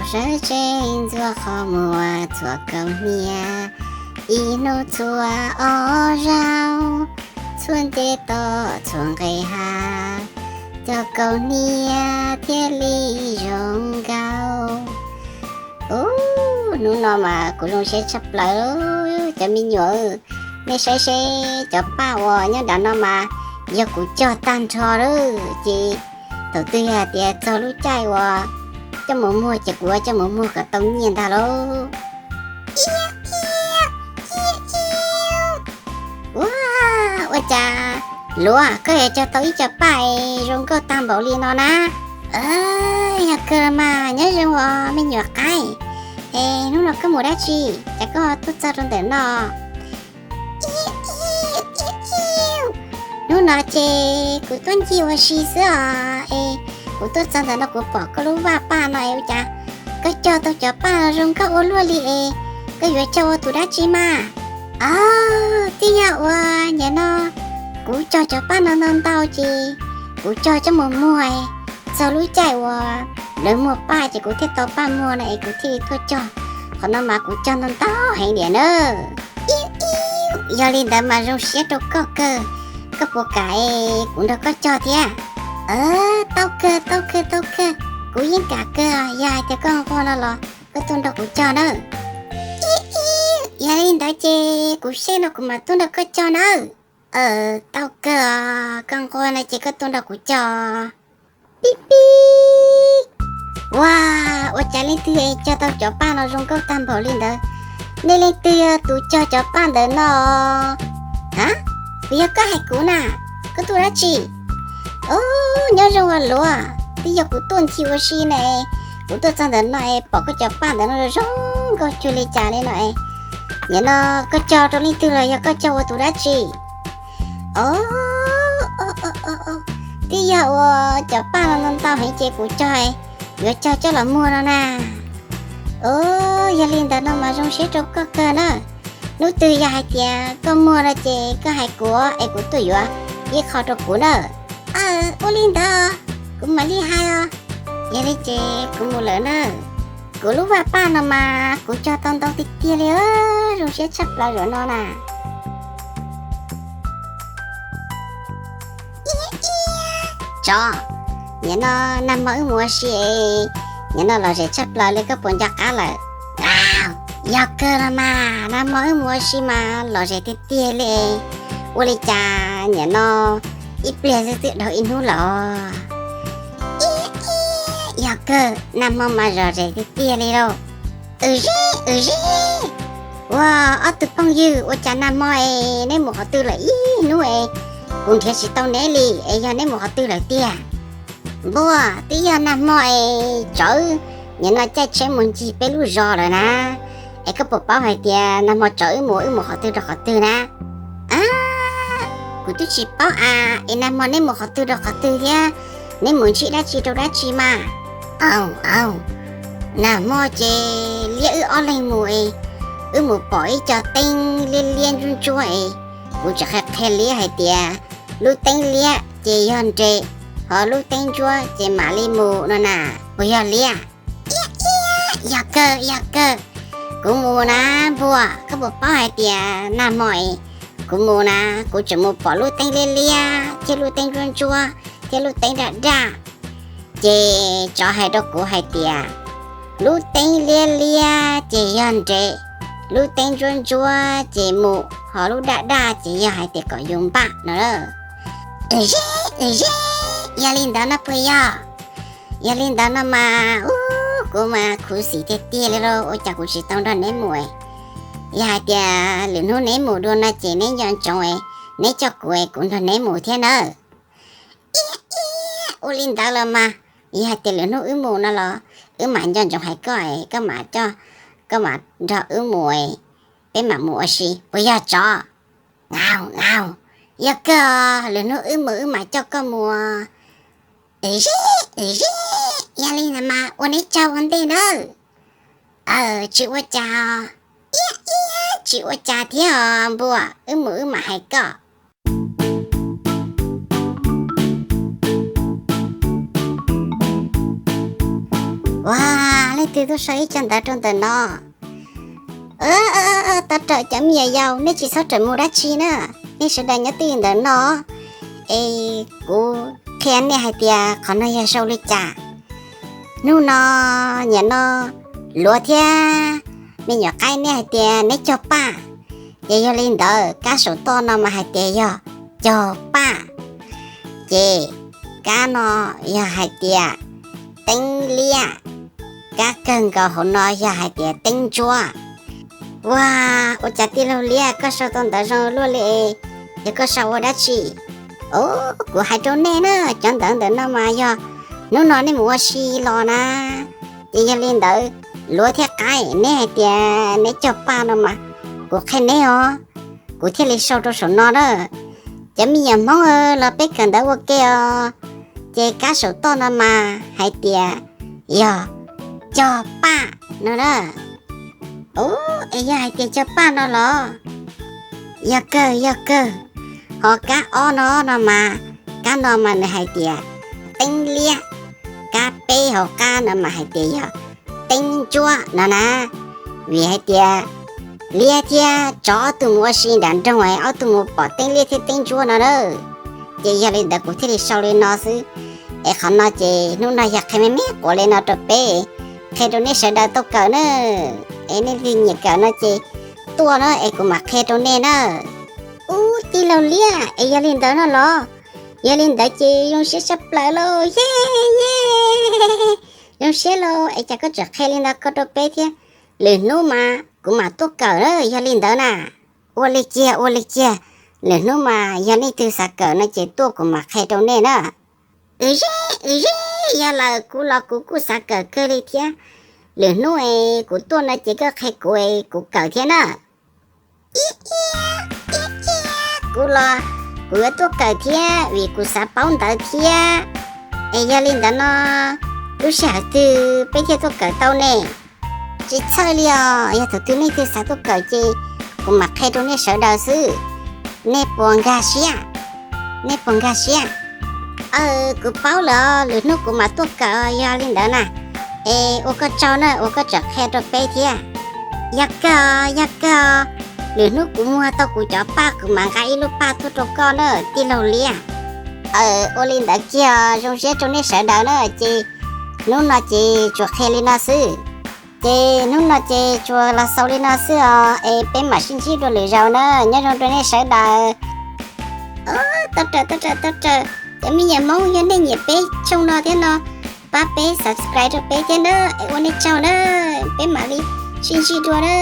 Sawv tsees ntxuav qhov muag txhua kaus hniav, ib hnub txhua ob zaug, txhua ncej toj txhua nqe hav, cov kaus hniav thiaj li zoo nkauj. Ub, hnub no mas kuv zoo siab tshaj plaws, cov me nyuam, nej saib seb cov paj uas nyob nram no mas yog kuv cog tag nrho lawm ces thaum twg yog hais tias txog lub caij uas coj mus muag ces kuv yuav coj mus muag kom tau nyiaj ntag lauj. Ua, ua cas luav koj yuav cog tau ib co paj es zoo nkauj tag npaum li no na? Yog kawg mas nyob zoo os me nyuam qaib. Es hnub no koj mus dab tsi, cas koj tuaj txog rau ntawm no? Hnub no ces kuv tuaj ncig ua si xwb os. Es kuv tuaj txog ntawm no kuv pom koj lub vaj paj no es ua cas koj cog tau cov paj no zoo nkauj ua luaj li es koj yuav cog ua tus dab tsi mas? Aw, twb yog ua, nim no kuv cog cov paj no ntau ntau ces kuv cog coj mus muag, txog lub caij uas lawv muag paj ces kuv thiaj tau paj muag no es kuv thiaj li tuaj cog. Qhov no mas kuv cog ntau ntau heev diam na. Yog li ntawd mas zoo siab rau koj kawg, koj puas kam es kuv nrog koj cog thiab? Tau kawg, tau kawg, tau kawg, kuv yeej kam kawg, yog hais tias koj nquag no los koj tuaj nrog kuv cog nawb. Yog li ntawd ces kuv seb no kuv mam tuaj nrog koj cog nawb. Tau kawg, koj nquag no ces koj tuaj nrog kuv cog. Pib pib. Ua, ua cas leej twg cog tau cov paj no zoo nkauj tag npaum li ntawd? Nej leej twg yog tus cog cov paj ntawm no? Ha, puas yog koj hais kuv na? Koj tuaj dab tsi? Ub, nyob zoo ua luav, twb yog kuv tuaj ncig ua si ne, kuv tuaj txog ntawm no es pom koj cov paj ntawm no zoo nkauj cuag li cas li no es. Nim no koj cog rau leej twg los yog koj cog ua tus dab tsi? Ov, twb yog ua cov paj no ntau ntau heev ces kuv cog, yuav cog coj los muag no na. Ov, yog li ntawd no mas zoo siab rau koj kawg na. Hnub twg yog hais tias koj muag no ces koj hais kuv es kuv tuaj yuav ib qho rau kuv na. Aw, ua li ntawd kuv mam li hais os. Yog li ces kuv mus lawm na. Kuv lub vaj paj no mas kuv cog tau ntau tiag tiag li, zoo siab tshaj plaws zaum no na. Tsov, nim no nag hmo wb mus ua si, nim no lom zem tshaj plaws li, koj puas nco qab lawm? Yog kawg los mas, nag hmo wb mus ua si mas lom zem tiag tiag li. Ua li cas nim no ib pliag xwb twb dhau ib hnub los? Yog kawg, nag hmo mas lom zem tiag tiag li lauj. Wb zib, wb zib. Ua, ob tug phooj ywg, ua cas nag hmo es neb mus qhov twg lawm ib hnub es kuv nrhiav tsis tau neb li es yog neb mus qhov twg lawm tiag? Npua, twb yog nag hmo es tsov wb nim no caij tsheb mus ncig peb lub zos lawm na. Es koj puas paub hais tias nag hmo tsov wb mus, wb mus qhov twg rau qhov twg na? Kuv twb tsis paub a. Es nag hmo neb mus qhov twg rau qhov twg thiab neb mus ntsib dab tsi rau dab tsi mas? Au, au, nag hmo ces liab wb ob leeg mus es wb mus pom ib co teeb liab liab ntsuab ntsuab es kuv tseem qhia qhia liab hais tias lub teeb liab ces yog nres, ho lub teeb ntsuab ces mam li mus no na. Puas yog liab? Iab iab, yog kawg, yog kawg. Kuv mus na, npua, koj puas paub hais tias nag hmo es kuv mus na, kuv tseem mus pom lub teeb liab liab thiab lub teeb ntsuab ntsuab thiab lub teeb daj daj. Ces tsov hais rau kuv hais tias lub teeb liab liab ces yog nres, lub teeb ntsuab ntsuab ces mus, ho lub daj daj ces yog hais tias kom yus npaj no. Wb zib, wb zib, yog li ntawd no puas yog? Yog li ntawd no mas, ub, kuv mas khuv xim tiag tiag li lauj, ua cas kuv tsis tau nrog neb mus. Yog hais tias lwm hnub neb mus dua no ces neb nco ntsoov, neb coj kuv, kuv nrog neb mus thiab nawb. Iab iab, ua li ntawd los mas, yog hais tias lwm hnub wb mus no los wb mam nco ntsoov hais koj, koj mam coj, koj mam nrog wb mus, peb mam mus ua si, puas yog tsov? Au, au, yog kawg, lwm hnub wb mus wb mam coj koj mus. Wb zib, wb zib, yog li ntawd mas ua neb tsaug ua ntej nawb. Aw, tsis ua cas. Iab iab, tsis ua cas thiab os npua, wb mus wb mam hais koj. Ua, leej twg tuaj sau ib co ntawv rau ntawm no? Tawm rawm cov me nyuam yaus, nej tsis txhob rawm mus dab tsi na. Nej sawv daws nyob twj ywm ntawm no es kuv qhia nej hais tias qhov no yog zoo li cas. Hnub no, niam no, luav thiab me nyuam qaib neb hais tias neb cog paj, ces yog li ntawd kab saum toj no mas hais tias yog cog paj. Ces kab no yog hais tias teeb liab, kab kawg nkaus hauv no yog hais tias teeb ntsuab. Ua, ua cas tij laug Liab koj sau tau ntawv zoo luaj li, yog koj sau ua dab tsi? Kuv hais rau nej na, cov ntawv ntawm no mas yog hnub no nej mus ua si los na. Ces yog li ntawd, luav thiab qaib neb hais tias neb cog paj no mas kuv qhia neb os, kuv thiaj li sau rau saum no na. Cov me nyuam Hmoob los peb kawm ntawv ua ke os. Ces kab saum toj no mas hais tias yog cog paj no na. Ua, es yog hais tias cog paj no los? Yog kawg, yog kawg. Ho kab ob no no mas, kab no mas nws hais tias teeb liab, kab peb hauv qab no mas hais tias yog teeb ntsuab no na. Vim hais tias liab thiab tsov ob tug mus ua si nram nroog es ob tug mus pom teeb liab thiab teeb ntsuab no na. Ces yog li ntawd kuv thiaj li sau li no xwb. Es qhov no ces hnub no yog qhia me me quav li no rau peb, qhia rau nej sawv daws tau kawm na. Es nej leej twg nyiam kawm no ces tuaj na es kuv mam qhia rau nej na. Ub, tij laug Liab, es yog li ntawd no los? Yog li ntawd ces zoo siab tshaj plaws lauj, ye, ye. Zoo siab lauj, es cas koj tseem qhia li ntawd ko rau peb thiab? Lwm hnub mas kuv mam tuaj kawm na, yog li ntawd na. Ua li kiag, ua li kiag, lwm hnub mas yog leej twg xav kawm no ces tuaj kuv mam qhia rau nej na. Wb ze, wb ze, yog lawm kuv los kuv kuj xav kawm kawg li thiab. Lwm hnub es kuv tuaj no ces koj qhia kuv es kuv kawm thiab na. Ib, ib, ib, kuv los kuv yuav tuaj kawm thiab vim kuv xav paub ntawv thiab. Es yog li ntawd no, lub sij hawm twg peb thiaj tuaj kawm tau ne? Tsis txhawj li os, yog thaum twg nej twg xav tuaj kawm ces kuv mam qhia rau nej sawv daws xwb. Nej puas nkag siab? Nej puas nkag siab? Aw, kuv paub lawm, lwm hnub kuv mam tuaj kawm, yog li ntawd na. Es ua koj tsaug na, uas koj tseem qhia rau peb thiab. Yog kawg, yog kawg, lwm hnub kuv muag tau kuv cov paj kuv mam nqa ib lub paj tuaj rau koj na, tij laug Liab. Aw, ua li ntawd kiag, zoo siab rau nej sawv daws na, ces hnub no ces tsuas qhia li no xwb. Ces hnub no ces tsuas los xaus li no xwb os, es peb mam sib ntsib dua lwm zaus na, nyob zoo rau nej sawv daws. Tau raws, tau raws, tau raws. Cov me nyuam Hmoob, yog nej nyiam peb channel no thiab no, pab peb subscribe rau peb thiab na, es ua nej tsaug na, peb mam li sib ntsib dua na.